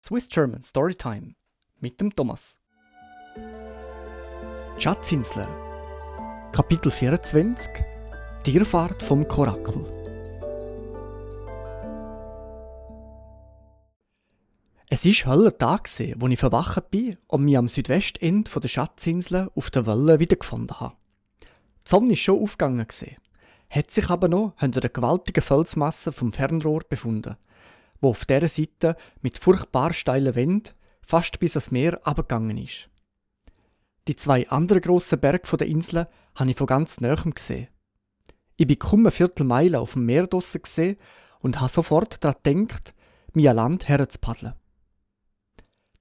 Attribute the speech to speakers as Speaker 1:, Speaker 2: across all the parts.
Speaker 1: Swiss German Storytime mit dem Thomas. Die Schatzinsel. Kapitel 24. Die Irrfahrt vom Korakel. Es war Höllentag, als ich verwacht bin und mich am Südwestende der Schatzinsel auf der Welle wiedergefunden habe. Die Sonne war schon aufgegangen, hat sich aber noch hinter der gewaltigen Felsmasse vom Fernrohr befunden, wo auf dieser Seite mit furchtbar steilen Wänden fast bis ans Meer abgegangen ist. Die zwei anderen grossen Berge der Insel habe ich von ganz nahem gesehen. Ich bin kaum eine Viertelmeile auf dem Meer draussen gesehen und habe sofort daran gedacht, mich an Land herzupaddeln.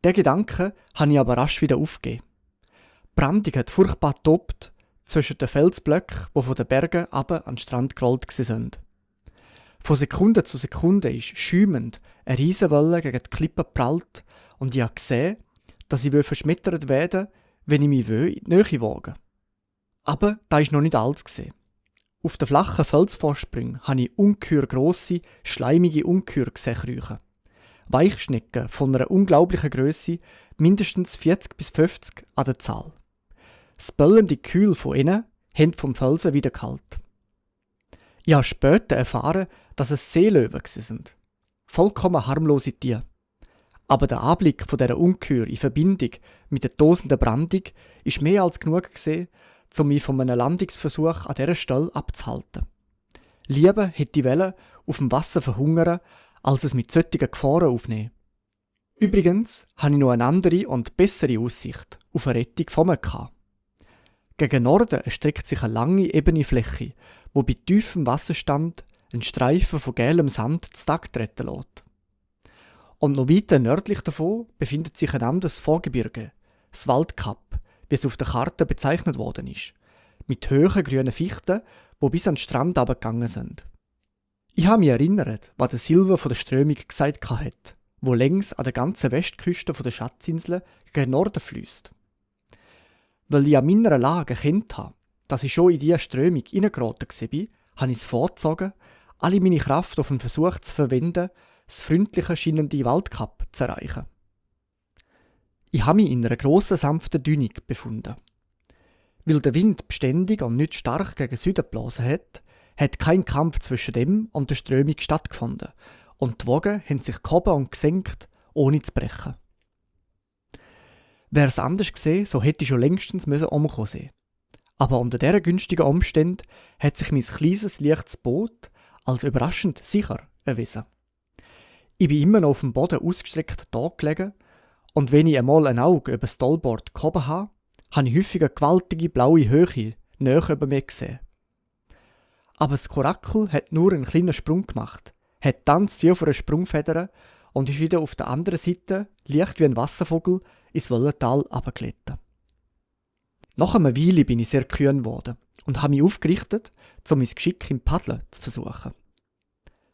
Speaker 1: Der Gedanke habe ich aber rasch wieder aufgegeben. Die Brandung hat furchtbar tobt zwischen den Felsblöcken, die von den Bergen runter an den Strand gerollt sind. Von Sekunde zu Sekunde ist schäumend eine Riesenwelle gegen die Klippe geprallt und ich habe gesehen, dass ich verschmettert werden will, wenn ich mich in die Nähe wage. Aber da ist noch nicht alles gesehen. Auf den flachen Felsvorsprüngen habe ich ungeheuer grosse, schleimige Ungeheuer gesehen. Weichschnecken von einer unglaublichen Grösse, mindestens 40 bis 50 an der Zahl. Das böllende Kühl von ihnen haben vom Felsen wieder kalt. Ich habe später erfahren, dass es Seelöwen sind. Vollkommen harmlose Tiere. Aber der Anblick von dieser Ungeheuer in Verbindung mit der tosenden Brandung ist mehr als genug gewesen, um mich von einem Landungsversuch an dieser Stelle abzuhalten. Lieber hätte ich wollen, auf dem Wasser verhungern, als es mit solchen Gefahren aufnehmen. Übrigens hatte ich noch eine andere und bessere Aussicht auf eine Rettung von mir gehabt. Gegen Norden erstreckt sich eine lange, ebene Fläche, wo bei tiefem Wasserstand ein Streifen von gelbem Sand zu Tag treten lässt. Und noch weiter nördlich davon befindet sich ein anderes Vorgebirge, das Waldkap, wie es auf der Karte bezeichnet worden ist, mit hohen grünen Fichten, die bis an den Strand runtergegangen sind. Ich habe mich erinnert, was der Silver von der Strömung gesagt hat, wo längs an der ganzen Westküste der Schatzinsel gegen Norden fließt. Weil ich an meiner Lage erkannt habe, dass ich schon in diese Strömung hineingeraten war, habe ich es vorgezogen, alle meine Kraft auf den Versuch zu verwenden, das freundliche, scheinende Waldkap zu erreichen. Ich habe mich in einer grossen, sanften Dünung befunden. Weil der Wind beständig und nicht stark gegen Süden geblasen hat kein Kampf zwischen dem und der Strömung stattgefunden und die Wogen haben sich gehoben und gesenkt, ohne zu brechen. Wäre es anders gesehen, so hätte ich schon längstens umkommen sehen. Aber unter diesen günstigen Umständen hat sich mein kleines, leichtes Boot als überraschend sicher erwiesen. Ich bin immer noch auf dem Boden ausgestreckt da gelegen und wenn ich einmal ein Auge über das Tollbord gehoben habe ich häufig eine gewaltige blaue Höhe näher über mir gesehen. Aber das Korakel hat nur einen kleinen Sprung gemacht, hat tanzt wie auf einer Sprungfeder und ist wieder auf der anderen Seite, leicht wie ein Wasservogel, ins Wellental runtergelitten. Nach einer Weile bin ich sehr kühn geworden und habe mich aufgerichtet, um mein Geschick im Paddeln zu versuchen.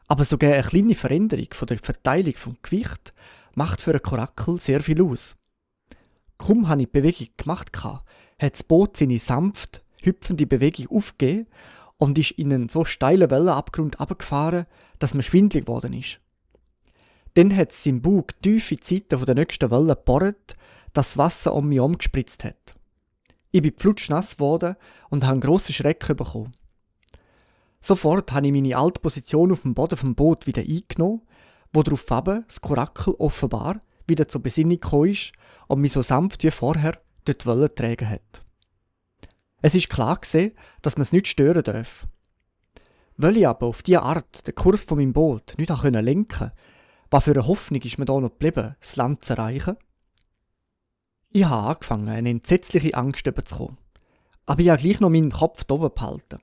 Speaker 1: Aber sogar eine kleine Veränderung von der Verteilung vom Gewicht macht für ein Korakel sehr viel aus. Kaum habe ich die Bewegung gemacht, hat das Boot seine sanft hüpfende Bewegung aufgegeben und ist in einen so steilen Wellenabgrund runtergefahren, dass mir schwindelig geworden ist. Dann hat es seinen Bug tief in die Seite der nächsten Welle gebohrt, dass das Wasser um mich herum gespritzt hat. Ich bin flutschnass geworden und habe einen grossen Schreck bekommen. Sofort habe ich meine alte Position auf dem Boden vom Boot wieder eingenommen, wo daraufhin das Korakel offenbar wieder zur Besinnung gekommen ist und mich so sanft wie vorher durch die Welle getragen hat. Es ist klar gewesen, dass man es nicht stören darf. Weil ich aber auf diese Art den Kurs von meinem Boot nicht lenken konnte, was für eine Hoffnung ist mir da noch geblieben, das Land zu erreichen? Ich habe angefangen, eine entsetzliche Angst zu bekommen. Aber ich habe gleich noch meinen Kopf oben behalten.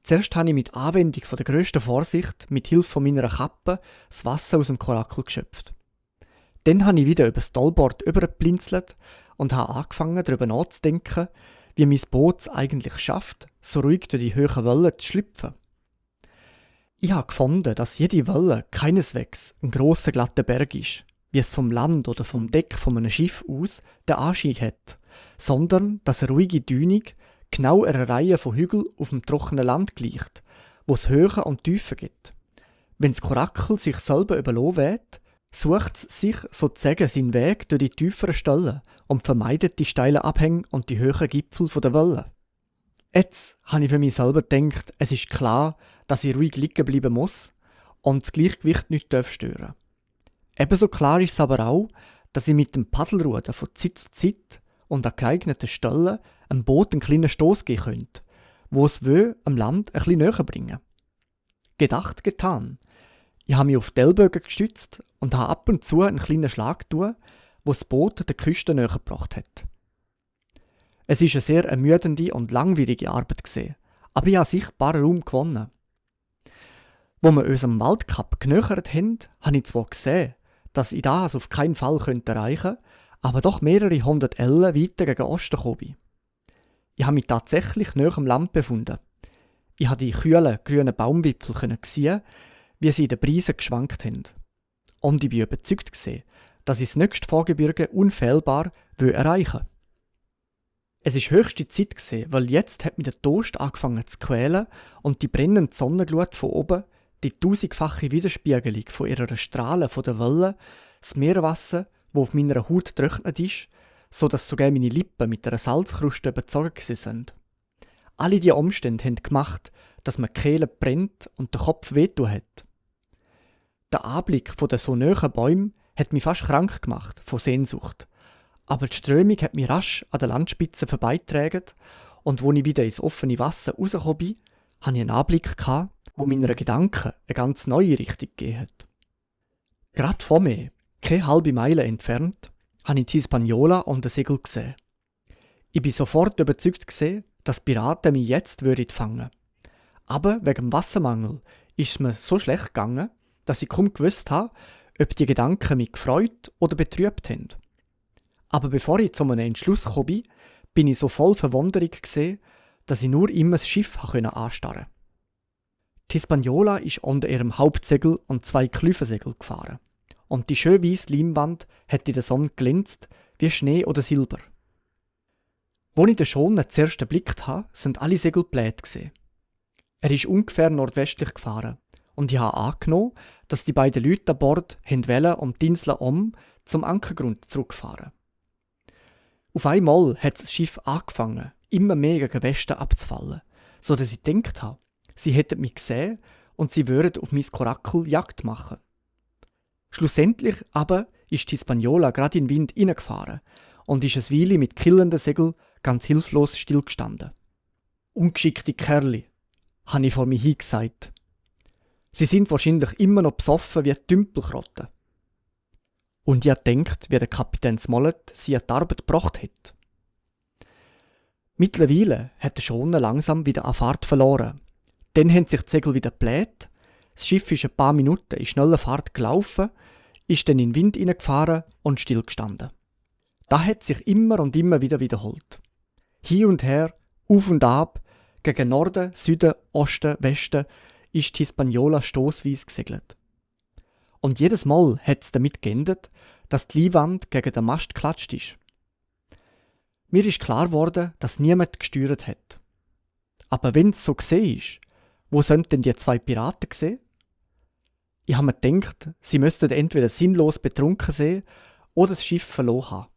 Speaker 1: Zuerst habe ich mit Anwendung der grössten Vorsicht mit Hilfe von meiner Kappe das Wasser aus dem Korakel geschöpft. Dann habe ich wieder über das Tollbord übergeblinzelt und habe angefangen, darüber nachzudenken, wie mein Boot es eigentlich schafft, so ruhig durch die hohen Wellen zu schlüpfen. Ich habe gefunden, dass jede Welle keineswegs ein grosser, glatter Berg ist, wie es vom Land oder vom Deck von einem Schiff aus den Anschein hat, sondern dass eine ruhige Dünung genau einer Reihe von Hügeln auf dem trockenen Land gleicht, wo es Höhen und Tiefen gibt. Wenn das Korakel sich selber überlassen wird, sucht es sich sozusagen seinen Weg durch die tieferen Stellen und vermeidet die steilen Abhänge und die höheren Gipfel der Wellen. Jetzt habe ich für mich selber gedacht, es ist klar, dass ich ruhig liegen bleiben muss und das Gleichgewicht nicht stören darf. Ebenso klar ist es aber auch, dass ich mit dem Paddelruder von Zeit zu Zeit und an geeigneten Stellen einem Boot einen kleinen Stoß geben könnte, wo es am Land ein bisschen näher bringen. Gedacht, getan. Ich habe mich auf die Ellbogen gestützt und habe ab und zu einen kleinen Schlag getan, wo das Boot der Küste näher gebracht hat. Es war eine sehr ermüdende und langwierige Arbeit, aber ich habe sichtbar Raum gewonnen. Wo wir uns am Waldkap genähert haben, habe ich zwar gesehen, dass ich das auf keinen Fall erreichen könnte, aber doch mehrere hundert Ellen weiter gegen Osten gekommen bin. Ich habe mich tatsächlich näher am Land befunden. Ich konnte die kühlen, grünen Baumwipfel sehen, wie sie in den Breisen geschwankt haben. Und ich war überzeugt, dass ich das nächste Vorgebirge unfehlbar erreichen will. Es war höchste Zeit, weil jetzt hat mich der Durst angefangen zu quälen und die brennende Sonnenglut von oben, die tausendfache Widerspiegelung von ihrer Strahlen von der Wellen, das Meerwasser, das auf meiner Haut getrocknet ist, so dass sogar meine Lippen mit einer Salzkruste überzogen sind. Alle diese Umstände haben gemacht, dass mir die Kehle brennt und der Kopf wehtun hat. Der Anblick der so nahen Bäume hat mich fast krank gemacht von Sehnsucht. Aber die Strömung hat mich rasch an der Landspitze vorbeigetragen und als ich wieder ins offene Wasser rausgekommen bin, hatte ich einen Anblick, der meinen Gedanken eine ganz neue Richtung gegeben hat. Gerade vor mir, keine halbe Meile entfernt, habe ich die Hispaniola und das Segel gesehen. Ich war sofort überzeugt, dass Piraten mich jetzt fangen würden. Aber wegen dem Wassermangel ist es mir so schlecht gegangen, dass ich kaum gewusst habe, ob die Gedanken mich gefreut oder betrübt haben. Aber bevor ich zu einem Entschluss kam, bin ich so voll Verwunderung, dass ich nur immer das Schiff anstarren konnte. Die Hispaniola ist unter ihrem Hauptsegel und 2 Klüfensegel gefahren. Und die schön weisse Leinwand hat in der Sonne glänzt wie Schnee oder Silber. Als ich den Schoner zuerst erblickt habe, sind alle Segel bläht. Er ist ungefähr nordwestlich gefahren und ich habe angenommen, dass die beiden Leute an Bord wollten um die Insel zum Ankergrund zurückfahren. Auf einmal hat das Schiff angefangen, immer mehr gegen Westen abzufallen, so dass ich gedacht habe, sie hätten mich gesehen und sie würden auf mein Korakel Jagd machen. Schlussendlich aber ist die Hispaniola gerade in den Wind hineingefahren und ist eine Weile mit killenden Segeln ganz hilflos stillgestanden. Ungeschickte Kerli, habe ich vor mir hingesagt. Sie sind wahrscheinlich immer noch besoffen wie Tümpelkrotten. Und ich denkt, wie der Kapitän Smollett sie an die Arbeit gebracht hat. Mittlerweile hat der Schoner langsam wieder an Fahrt verloren. Dann haben sich die Segel wieder gebläht, das Schiff ist ein paar Minuten in schneller Fahrt gelaufen, ist dann in den Wind hineingefahren und stillgestanden. Das hat sich immer und immer wieder wiederholt. Hin und her, auf und ab, gegen Norden, Süden, Osten, Westen ist die Hispaniola stossweise gesegelt. Und jedes Mal hat es damit geendet, dass die Leinwand gegen den Mast geklatscht ist. Mir ist klar geworden, dass niemand gesteuert hat. Aber wenn es so gesehen ist, wo sind denn die 2 Piraten gesehen? Ich habe mir gedacht, sie müssten entweder sinnlos betrunken sein oder das Schiff verloren haben.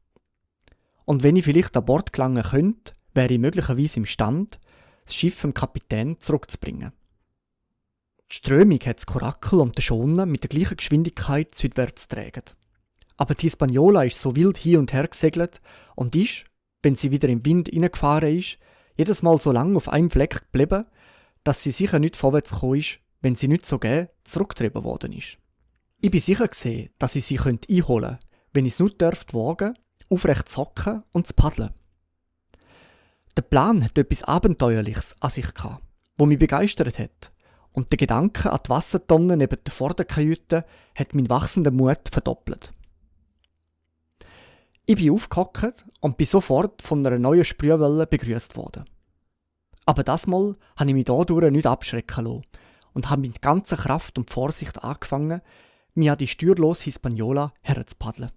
Speaker 1: Und wenn ich vielleicht an Bord gelangen könnte, wäre ich möglicherweise imstande, das Schiff dem Kapitän zurückzubringen. Die Strömung hat das Korakel und den Schoner mit der gleichen Geschwindigkeit südwärts getragen. Aber die Hispaniola ist so wild hin und her gesegelt und ist, wenn sie wieder im Wind hineingefahren ist, jedes Mal so lange auf einem Fleck geblieben, dass sie sicher nicht vorwärts gekommen ist, wenn sie nicht so gern zurückgetrieben worden ist. Ich bin sicher gewesen, dass ich sie einholen könnte, wenn ich es nur wagen, aufrecht zu hocken und zu paddeln. Der Plan hat etwas Abenteuerliches an sich gehabt, das mich begeistert hat. Und der Gedanke an die Wassertonne neben der Vorderkajüte hat meinen wachsenden Mut verdoppelt. Ich bin aufgehockt und bin sofort von einer neuen Sprühwelle begrüßt worden. Aber das Mal habe ich mich dadurch nicht abschrecken lassen und habe mit ganzer Kraft und Vorsicht angefangen, mich an die steuerlose Hispaniola herzupaddeln.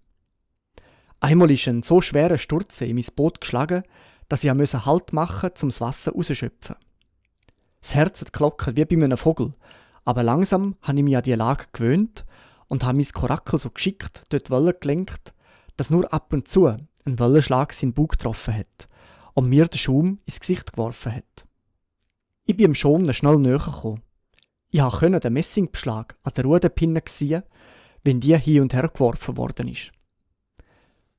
Speaker 1: Einmal ist ein so schwerer Sturz in mein Boot geschlagen, dass ich Halt machen musste, um das Wasser rauszuschöpfen. Das Herz hat geklopft wie bei einem Vogel, aber langsam habe ich mich an die Lage gewöhnt und habe mein Korakel so geschickt dort Wellen gelenkt, dass nur ab und zu ein Wellenschlag seinen Bug getroffen hat und mir den Schaum ins Gesicht geworfen hat. Ich bin dem Schonen schnell näher gekommen. Ich konnte den Messingbeschlag an der Ruderpinne sehen, wenn die hin und her geworfen worden ist.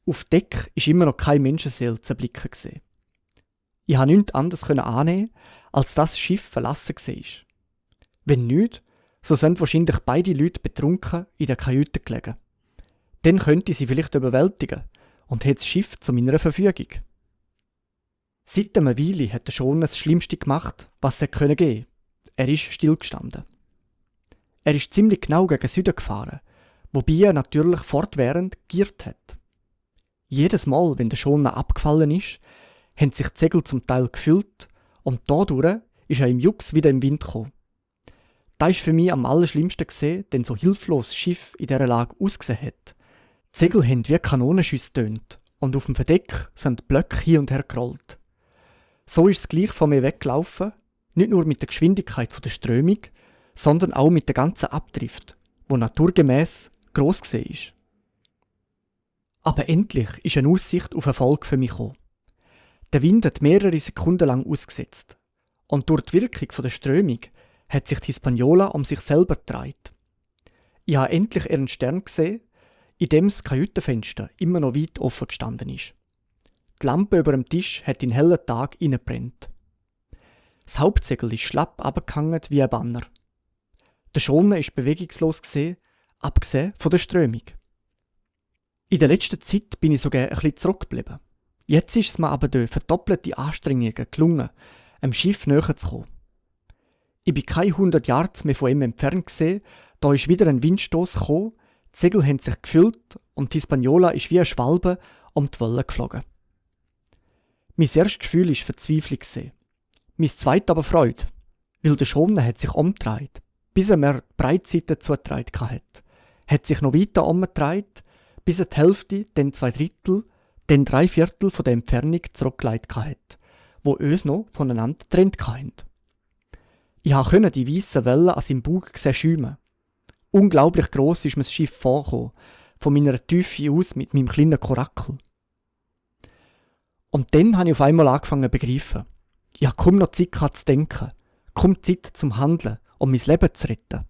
Speaker 1: Auf Deck ist immer noch keine Menschenseele zu erblicken gewesen. Ich konnte nichts anderes annehmen, als dass das Schiff verlassen war. Wenn nicht, so sind wahrscheinlich beide Leute betrunken in der Kajüte gelegen. Dann könnte ich sie vielleicht überwältigen und hätte das Schiff zu meiner Verfügung. Seit einer Weile hat der Schoner das Schlimmste gemacht, was er geben konnte. Er ist stillgestanden. Er ist ziemlich genau gegen Süden gefahren, wobei er natürlich fortwährend giert hat. Jedes Mal, wenn der Schoner abgefallen ist, haben sich die Segel zum Teil gefüllt und dadurch ist er im Jux wieder im Wind gekommen. Das war für mich am allerschlimmsten gesehen, denn so hilflos das Schiff in dieser Lage ausgesehen hat. Die Segel haben wie Kanonenschüsse getönt und auf dem Verdeck sind die Blöcke hin und her gerollt. So ist es gleich von mir weggelaufen, nicht nur mit der Geschwindigkeit der Strömung, sondern auch mit der ganzen Abdrift, die naturgemäß gross war. Aber endlich ist eine Aussicht auf Erfolg für mich gekommen. Der Wind hat mehrere Sekunden lang ausgesetzt und durch die Wirkung der Strömung hat sich die Hispaniola um sich selber gedreht. Ich habe endlich ihren Stern gesehen, in dem das Kajütenfenster immer noch weit offen gestanden ist. Die Lampe über dem Tisch hat in hellen Tag hineingebrannt. Das Hauptsegel ist schlapp abgehangen wie ein Banner. Der Schoner ist bewegungslos gesehen, abgesehen von der Strömung. In der letzten Zeit bin ich sogar ein bisschen zurückgeblieben. Jetzt ist es mir aber durch verdoppelte Anstrengungen gelungen, einem Schiff näher zu kommen. Ich bin keine 100 Yards mehr von ihm entfernt gesehen, da ist wieder ein Windstoß gekommen, die Segel haben sich gefüllt und die Hispaniola ist wie eine Schwalbe um die Wellen geflogen. Mein erstes Gefühl war Verzweiflung gewesen. Mein zweites aber Freude, weil der Schoner hat sich umgedreht, bis er mir die Breitseite zugetragen hat. Hat sich noch weiter umgedreht, bis er die Hälfte, dann 2/3, dann 3/4 von der Entfernung zurückgelegt hat, wo uns noch voneinander getrennt hatten. Ich konnte die weißen Wellen an seinem Bug schäumen. Unglaublich gross ist mir das Schiff vorgekommen, von meiner Tiefe aus mit meinem kleinen Korakel. Und dann habe ich auf einmal angefangen zu begreifen. Ich hatte kaum noch Zeit zu denken, kaum Zeit zum Handeln, um mein Leben zu retten.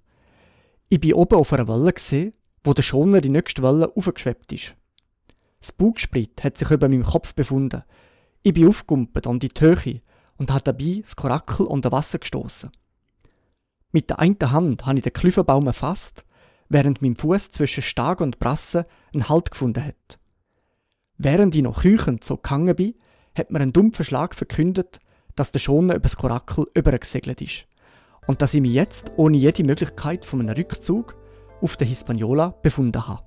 Speaker 1: Ich war oben auf einer Welle, wo der Schoner die nächste Welle aufgeschwebt ist. Das Bugsprit hat sich über meinem Kopf befunden. Ich bin aufgegumpelt an die Höhe und habe dabei das Korakel unter Wasser gestoßen. Mit der einen Hand habe ich den Klüfenbaum erfasst, während mein Fuß zwischen Stag und Brasse einen Halt gefunden hat. Während ich noch keuchend so gehangen bin, hat mir ein dumpfer Schlag verkündet, dass der Schoner über das Korakel übergesegelt ist und dass ich mich jetzt ohne jede Möglichkeit von einem Rückzug auf der Hispaniola befunden habe.